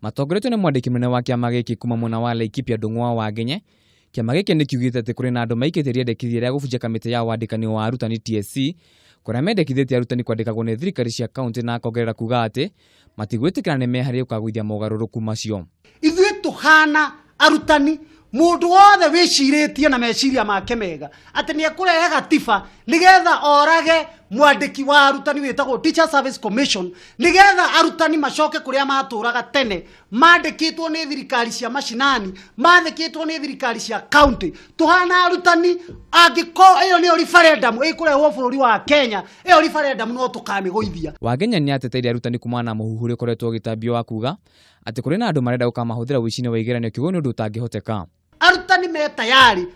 Matongoretio nĩ mwandĩki mũnene wa kĩama gĩkĩ kuma mwena wa Laikipia Ndung'u wa Ngenye, kĩama gĩkĩ nĩ kiugĩte atĩ kũrĩ na andũ maikĩtie rĩendekithia rĩa gũbunja kamĩtĩ ya wandĩkani wa arutani TSC, kũrĩa mendekithĩtie arutani kwandĩkagwo nĩ thirikari cia kaunti, na akongerera kuga atĩ matigwĩtĩkĩra nĩ meharĩirie gũkagũithia mogarũrũku macio. Ithuĩ tũhana arutani, mũndũ wothe wĩcirĩtie na meciria make mega atĩ nĩ ekũrehe gatiba nĩgetha orage mwandĩki wa arutani wĩtagwo Teacher Service Commission, nĩgetha arutani macoke kũrĩa matũraga tene, mandĩkĩtwo nĩ thirikari cia macinani, mandĩkĩtwo nĩ thirikari cia county. Tũhana arutani, angĩkorwo ĩyo nĩyo referendum ĩkũrehwo bũrũri wa Kenya, ĩyo referendum no tũkamĩgũithia. Wangenya nĩ ateteire arutani kumana na mũhuhu ũrĩa ũkoretwo ũgĩtambio wa kuga atĩ kũrĩ na andũ marenda gũkamahũthĩra ũici-inĩ wa igeranio, kiugo nĩ ũndũ ũtangĩhoteka. Arutani me tayari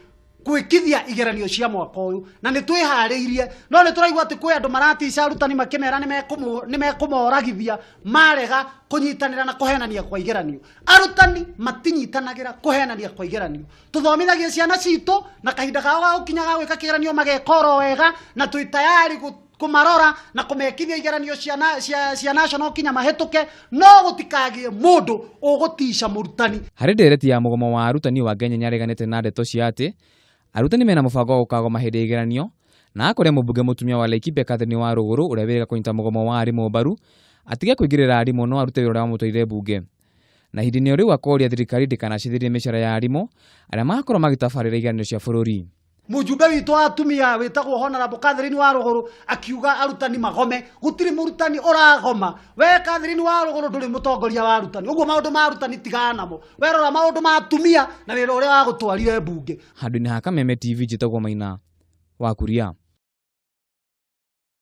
gwĩkithia igeranio cia mwaka ũyũ na nĩ twĩharĩirie, no nĩ tũraigua atĩ kwĩ andũ maratica arutani makĩmera nĩ mekũmoragithia marega kũnyitanĩra na kũhenania kwa igeranio. Arutani matinyitanagĩra kũhenania kwa igeranio. Tũthomithagia ciana citũ na kahinda kao ga gũkinya ga gwĩka kĩgeranio mageka oro wega, na twĩ tayari kũmarora na kũmekithia igeranio cia national kinya mahĩtũke, no gũtikagĩe mũndũ ũgũtica mũrutani. Harĩ ndereti ya mũgomo wa arutani, Wangenya nĩareganĩte na ndeto cia atĩ arutani mena mũbango wa gũkagoma hĩndĩ ya igeranio, na akoria mũmbunge mũtumia wa Laikipia Catherine wa Rũgũrũ, ũrĩa wĩrĩga kũnyita mũgomo wa arimũ mbaru, atige kũingĩrĩra arimũ no arute wĩra ũrĩa wamũtwarire mbunge. Na ihinda-inĩ o rĩu akoria thirikari ndĩkanacĩthĩrie mĩcara ya arimũ arĩa magakorwo magĩtabarĩra igeranio cia bũrũri. Mũjumbe witũ wa atumia wĩtagwo Honorable Catherine wa Rũgũrũ akiuga arutani magome. Gũtirĩ mũrutani ũragoma. We Catherine wa Rũgũrũ ndũrĩ mũtongoria wa arutani, ũguo maũndũ ma arutani tigana namo. We rora maũndũ ma atumia na wĩra ũrĩa wagũtwarire mbunge. Handũ-inĩ ha Kameme TV, njĩtagwo Maina wa Kuria.